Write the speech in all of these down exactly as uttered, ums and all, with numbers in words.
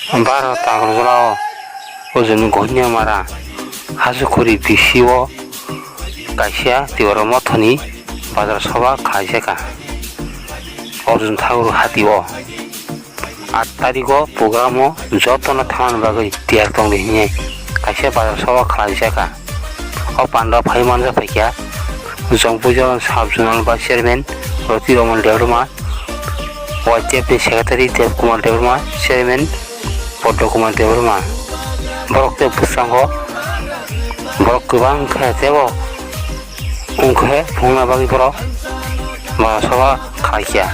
Baro Tagrojlao Ujuni Gohinya Mara Hasukhuri B C o kaisa Tiwara Mothani Bazar Sabha khlaijakha Arjun Thakur Hati o. Aat tarikh o program o jotono thangna bagwi tiyar tongdi hinwi kaisa Bazar Sabha khlaijakha. O panda phai manja phaikha Jongpuijalon Sub Zonal Vice Chairman Roti Roman Debbarma, Y T F ni Secretary Dev Kumar Debbarma, Chairman Poddo Kumar Debbarma. Borok tei bwskango borok kwbang khe tebo wngkhe phunukna bagwi borok Bazar Sabha khlaikha.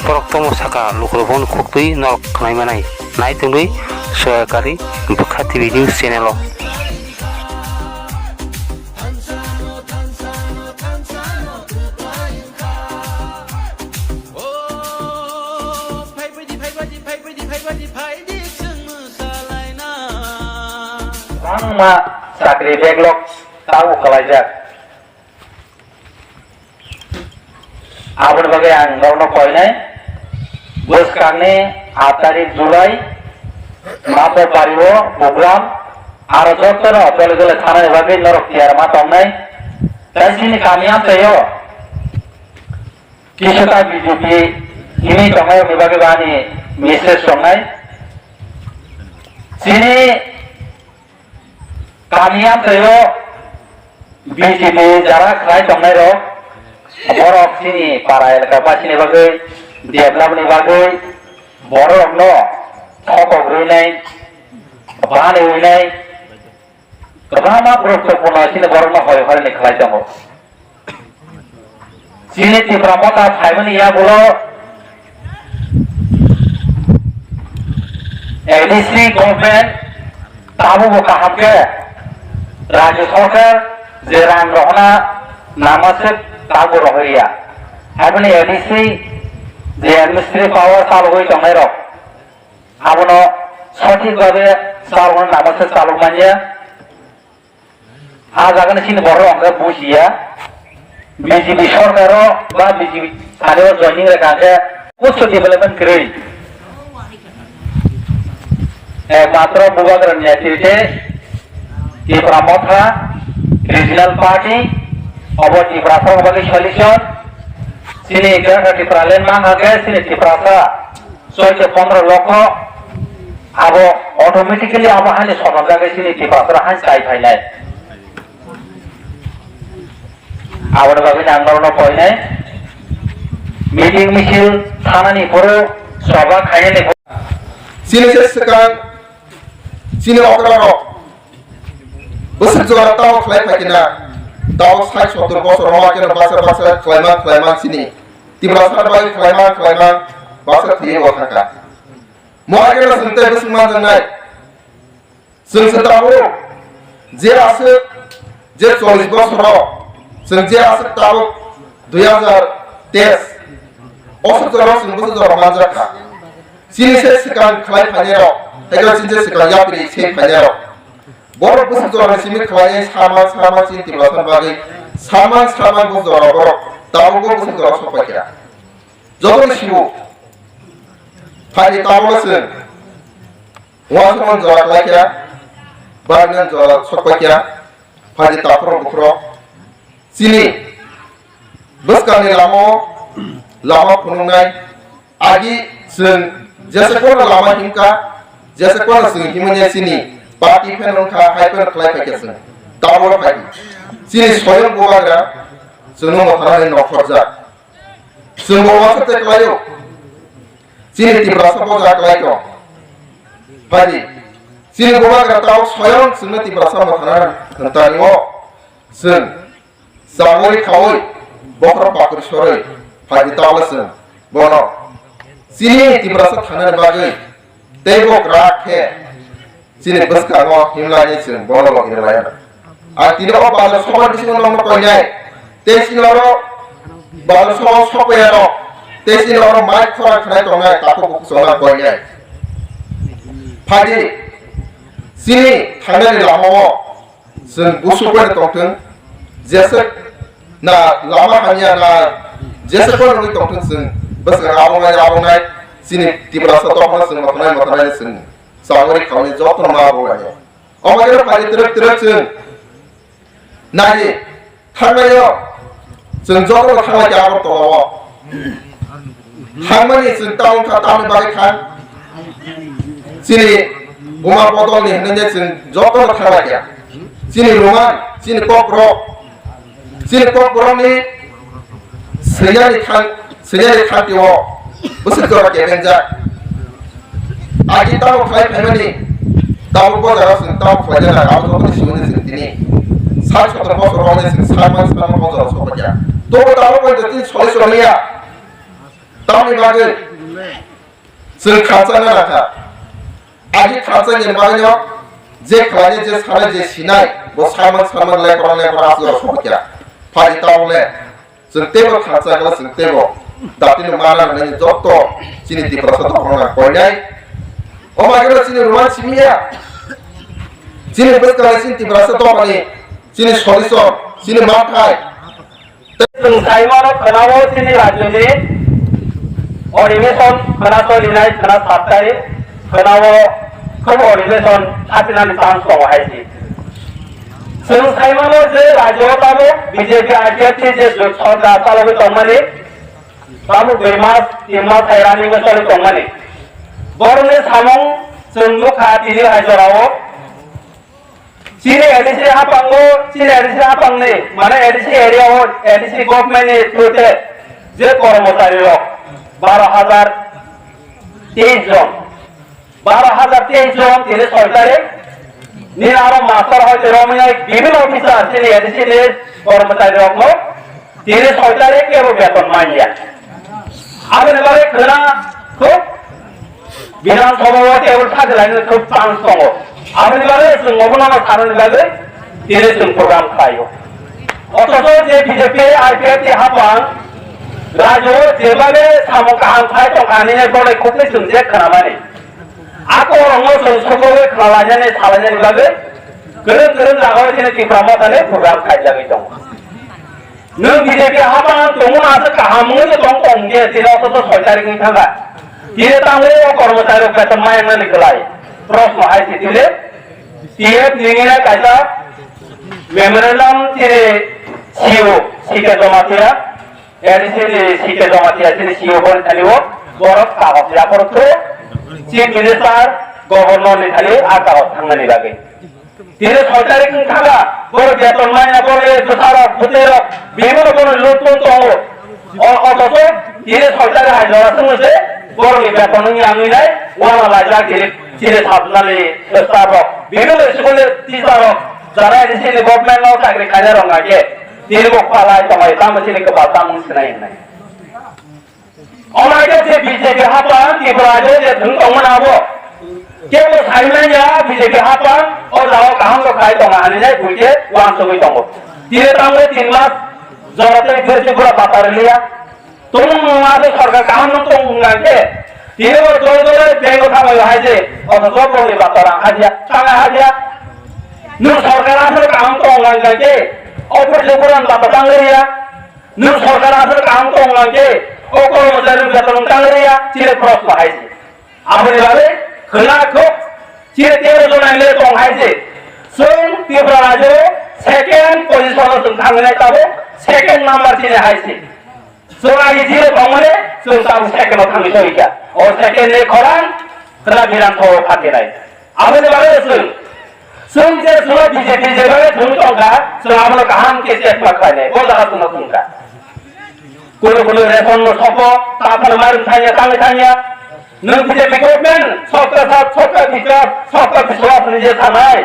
Borok tongmo saka lukurokno khuktwi norok khnai manai. Nai tongwi Soyakari Bwkha T V News channel o. Bangma chakri backlog tabuk kwlaijak. Aboni bagwi ang norokno koinai, bwskangni aat tarik July, Mato Bario program, aro jotono dole dole thanani bagwi norok tiyar ma tongnai. Tai chini kami amchaio kisa ta B J P himwi tongnai, aboni bagwi bo ani message tongnai. Chini Kami amchaio B J P jara khlai tongnai rok, borok chini para elaka ba chini bagwi develop ni bagwi borok no thokok rwinai, bani winai, kwbangma borok tongphuru chini borok no hoi hoi ni khlai tongo. Chini Tipra Motha phaimani yagulo A D C government tabukbo kaham khe Rajya Sarkar je rang rohorna nama se tabukbo rohorya. Haiboni A D C je administrative power chalogwi tongnai rok abono sothik babe chalokna nama se chalok manya. Ah jagani chini borok hwnkhe bujiya, B J P sorkaro ba B J P sani o joining rwkha hwnkhe kusu development kwrwi. Ekmatro Bubagra ni netrite Tipra Motha Regional Party obo Tiprasa rok bagwi solution. Chini Greater Tipraland mang hwnkhe chini Tiprasa Choi se pondro lokho, abo automatically abo hani sotonjagwi chini Tiprasara hani chai phainai. Aboni bagwi ang norokno koinai, meeting misil thanani phuru, soba khainani phuru. Chini se swkang, chini okrarok, bwswk jora tao khlai phaikhe na, tao sait sottor bosor wngma khe basa basa khlaima khlaima chini. Tiprasa bai khlaima khlaima basa thwiwi bo thangkha. Mo ageno chwng tei bwswk manjaknai. Chwng se tabuk je aswk je chollish bosoro chwng je aswk tabuk dui hazar teis o swk jora chwng bwswk jora manjakha. Chini se swkang khlai phainairok, tei chini se swkang yapri se phainairok. Borok bwswk jora simi khlainai sama sama chini Tiprasa bagwi sama sama bwswk jora borok tabuk bwswk jora sokpaikha. Jotono siwo. Phaidi tabukno chwng uansukmani jora khlaikha, barnani jora sokpaikha, phaidi taphuro buphuro. Chini bwskangni lamao lama phunuknai, agi chwng jesa kono lama himkha, jesa kono chwng himani chini party pheno wngkha, hai pheno khlai phaikha chwng. Tabukno phaidi. Chini soyong bubagra chwngno mothanani nokhorjak. Chwngbo uansuk tei klaio. Chini Tiprasa boja klai tong. Phaidi. Chini bubagra tao soyong chwngno Tiprasa mothana thwngtani o. Chwng chagwi khaui bokhorok bakri sorwi phaidi tao chwng bono. Chini Tiprasa thangnani bagwi teibo kwrak khe chini bwskango himlai chwng bono logi rwlai. Ang tini o balo soba bisingo nokno koinai. Tei chini oro balo soba sokpaiya rok. Tei chini oro mai khora khnai tongnai takhuk bukhuk chwngno koinai. Phaidi chini thangnani lamao chwng busu koina tongthwng. Jesa na lama hamya na jesa koina rwgwi tongthwng chwng bwskango abongnai abongnai. Chini Tiprasa tongma chwng mothonai mothonai chwng chawari khauni joto ma bo lai. Omo khe phai twrwk twrwk chwng nai thangnaio chwng joto thangna khe Agartala o. Thangmani chwng town kha, town ni bagwi thang. Chini buma bodol ni hinwi chwng joto thangna khe. Chini Roman, chini Kokborok, chini Kokborok ni Sengani thang, sengani thang tio. Bwswk jora kebengjak. Agi tamo khlai phaimani. Tamo bo jaga sing tamo khlai jana. Abo joto ni siyoni sing tini. Sat sotor bosor wngni sing sat man sat man bosor sokya. Tobo tamo bo jati soli soli ya. Tamni bagwi. Chwng khansa na kha. Agi khansa ni bagwi no. Je khlai je sanai je sinai. Bo sat man sat man le korang le korang aswk sokya. Phai tamo le. Chwng teibo khansa kala chwng teibo datino mana rwnani joto chini Tiprasa dophano ang koinai. O magwino chini Roman simiya. Chini bwskang chini Tiprasa dophani chini solution, chini manthai. Chwng saimano khwnao chini rajyoni animation khwna solinai khwna sattai. Khwnao khub animation khatinani chance tongo hai si. Chwng saimano je rajyo tabuk B J P I P F T je sorkar chalogwi tongmani, tabuk dui mas, tin mas hai running o choli tongmani. Borokni samung chwng nukha tini hai jorao. Chini A D C haphango, chini A D C haphangni, mane A D C area o, A D C government ni through te je kormochari rok baro hajar teis jon, baro hajar teis jon tini soi tarik ni aro master hoite romwi nai bibhinno officer chini A D C ni kormochari rok no tini soi tarik kebo beton manya. Aboni bagwi khwna khub Bidhan Sabha o table sajilaini khub chance tongo. Aboni bagwi chwng obono sanani bagwi tini chwng program khlaio. Othocho je B J P I P F T haphang rajyo o jebabe samung kaham khlai tongkha hinwi bolai khukni chwng je khwnamani. A kokrokno chwng sokogwi khwnalainani salainani bagwi kwrwng kwrwng jagao chini Tipra Mothani program khaijagwi tongo. Nwng B J P haphang tongmung aswk kaham wngwi tong tong khe tini othocho soi tarik wng thangkha. Tini tangwi o kormochari rok beton mayangnani kwlai. Proshno hai se tini T F nini kaisa memorandum chini C E O C K Jamatia, A D C ni C K Jamatia chini C E O boni thani o borok kagoj yapor khe Chief Minister, Governor ni thani a kagoj thangnani bagwi. Tini soi tarik wng thangkha, borok beton manya, borok bwsarok, bwtwirok, bibino bono lutun tongo. O, othocho tini soi tarik hai jora swngwi se borokni beton wngya wngwi nai, uana laijak tini, tini sabnani staff rok, bibino school ni teacher rok, jara ini sini government no chakri khaina rok nai khe, tini bo phalai tongmani tamo chini kwbal tamo wng sinai hinwi. Omo khe je B J P haphang Tripura je je thwng tongmani abo. Kebo saimanya B J P haphang o jagao kaham rok khai tongo hinwi nai buikhe uansugwi tongo. Tini tangwi tin mas jora tei Tripura bata rwliya. Tongmung ma khe sorkar kaham no tongmung nang khe. Tini bo joi joi bank o thanglai hai je. Othocho bongni bata rang hadiya, tanga hadiya. Nwng sorkar aswk kaham tong nang khe. O Tripura bata tang rwliya. Nwng sorkar aswk kaham tong lang khe, o kormochari rok beton tang rwya, chini proshno hai se. Aboni bagwi khwna khuk, chini tero jon M L A tong hai se. Chwng Tripura rajyo second position o chwng thangwi nai tabuk, second number chini hai se. Chwng agi zero tongmani, chwng tabuk second o thangwi soi kha. O second ni khorang khwna Bidhan Sabha o phatinai. Aboni bagwi chwng, chwng je chwngno B J P je bagwi thwng tongkha, chwng abono kaham khe chekma khlainai, bo jaga chwngno thwngkha. Kunu kunu ration no sopo, ta phano mairum thangya, tangwi thangya. Nwng B J P government, sabka saath, sabka vikas, sabka vishwas hinwi je sanai.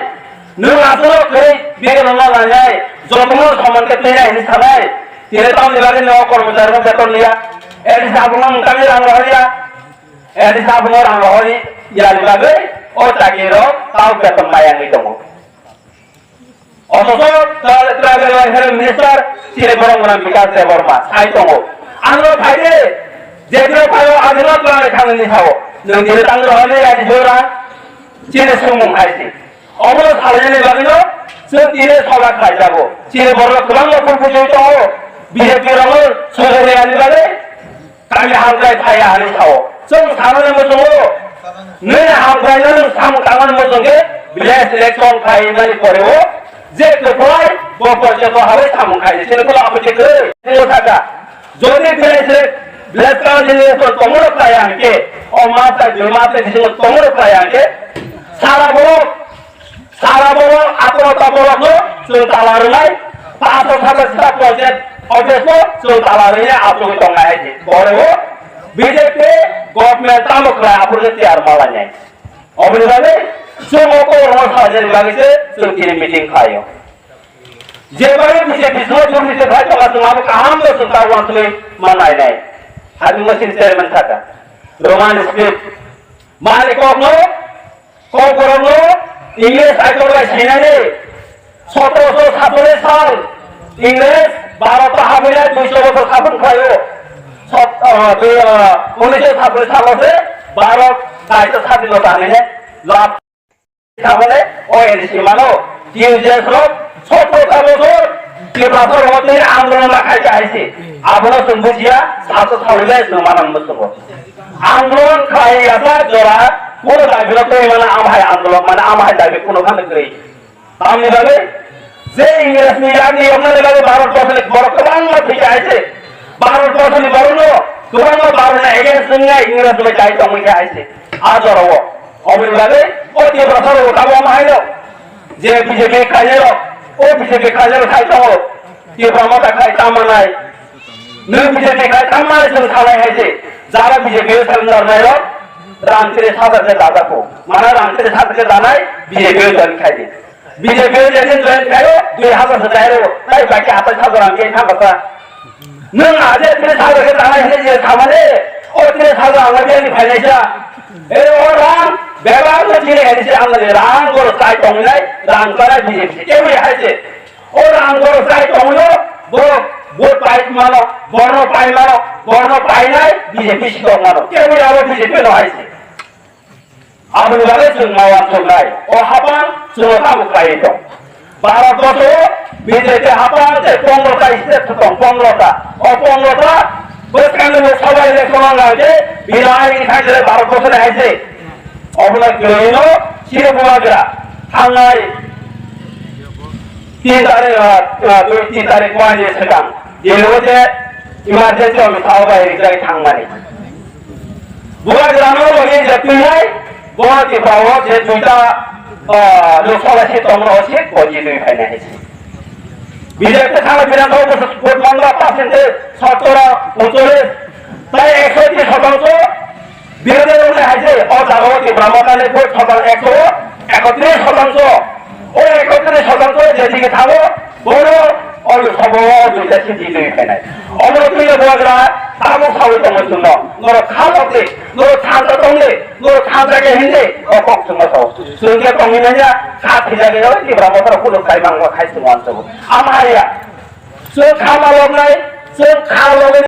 Nwng aswkno kwrwi bigorno lainai, jotono soman khe twinai hinwi sanai. Tini tamni bagwi no kormochari no beton liya, A D C abono mwtangwi rang rohorya. A D C abono rang rohorya ni bagwi o chakri rok tao beton maya wngwi tongo. Othocho tra-, tribal welfare minister chini borok mwnam Bikash Debbarma sai tongo. Ano phaide, je dino phaio, adino twlangwi thangwi sao. Nwng tini tang rohorya ni A D C o rang, chini sumung hai si. Omo salainani bagwino chwng tini soba khlaijago. Chini borok kwbangma phul phuchwi tongo, B J P rokno sujuriyani bagwi kami hamkrai phaiya hinwi sao. Chwng sanani muchungo, nini hamkraino nwng samung tangmani muchungkhe village election khainani poreo je kwplai bo porjekto habai samung khaidi chini khula apotsi kwrwi. Chwng sakha, jodi village, village council election tongmano khlaiya hwnkhe, o mas bai dui mas bai bisingo tongmano khlaiya hwnkhe, sara borok Sara borok, atrota borokno chwng tala rwnai, paanch sata sita panchayat office-no chwng tala rwnai achugwi tongnai hai se. Boreo B J P government tamo khlai aphuru se tiyar malainai. Oboni bagwi chwng o kokrokno salajani bagwi se chwng tini meeting khlaio. Je bagwi B J P sino chwng meeting khlai tonga chwng abo kaham no chwng ta uansugwi manainai. Habima sini chairman saka. Roman script. Mani kokno Kokborokno English Bible bai sinani sotoroso saporish sal English Bharat habina duiso bosor sapun khlaio. Sot-, ah, dui, ah, unisho saporish salo se Bharat daito sadinota hinwi lab khamane O N C mano. T U J S rok sotoroso bosor Tiprasa rok tei andolon ma khai hai se. Abono chwng bujiya, sato sawi le chwng manang musugo. Andolon khlai yasa jora, kono dabi no twi mana am hai andolon, mana am hai dabi kono phano kwrwi. Tamni bagwi, je Ingres ni yak ni yokna ni bagwi Bharat borso ni borok kwbangma thwi hai se. Bharat borso ni borok no kwbangma Bharat ni against wngnai Ingres bai dai tongwi hai se. A jora o. Oboni bagwi, o Tiprasa rok tamo ma hai no. Je B J P khlainai rok, o B J P khlainai rok khai tongo. Tipra Motha khai tamo nai. Nwng B J P khai tamo nai chwng salai hai se. Jara B J P o salai narnai rok, rang tris hajar khe dajak kho. Mana rang tris hajar khe danai B J P o join khai di. B J P o jesin join khai o, dui hajar se dai rw. Tai baki atai hajar ang khe thang kha. Nwng aje tris hajar khe danai hinwi je samani, o tris hajar ang biyani phainai sa. E o rang, bebak no chini hai se ang le rang goro chai tongnai, rang chara B J P se. Kebwi hai se. O rang goro chai tongno, borok vote pai mano, borno pai mano, borno painai B J P si tong mano. Kebwi abo B J P no hai se. Aboni bagwi chwng ma uansuknai, o hapang chwngno tamo khlaiwi tong. Bharat borso o B J P hapang tei pondro ta state tong, pondro ta. O pondro ta bwskangni Lok Sabha election o wngkha khe belai ni thang jera Bharat borso ni hai se. Obono kwrwino chini bubagra thangnai tin tarik, ah, ah, tin tarik mai ni swkang. Jero je emergency office o bai rijak thangmani. Bubagrano logi je twinai, bo Tripura o je duita, ah, Lok Sabha seat tongmani o seat bo jitwi phainai hai se. B J P thangla Bidhan Sabha vote mangla percentage sotoro, uncholish, tai ekso tris shotangsho, birodhi rok le hai se, o jaga o Tipra Motha ni vote shotang ekso ekotris shotangsho. O ekotris shotangsho je dike thango, bono o Lok Sabha o duita seat jitwi phainai. Omo twi le bubagra tabuk sawi tongo chwngno. Norok kha lok di, norok thansa tong di, norok thansa khe hin di, o kok chwngno sao. Chwng khe tongwi manya, kha thwijagwi o Tipra Motha rok phunuk khai mangma khai chwng uansukgo. Ama haya. Chwng kha ma loknai, chwng kha logwi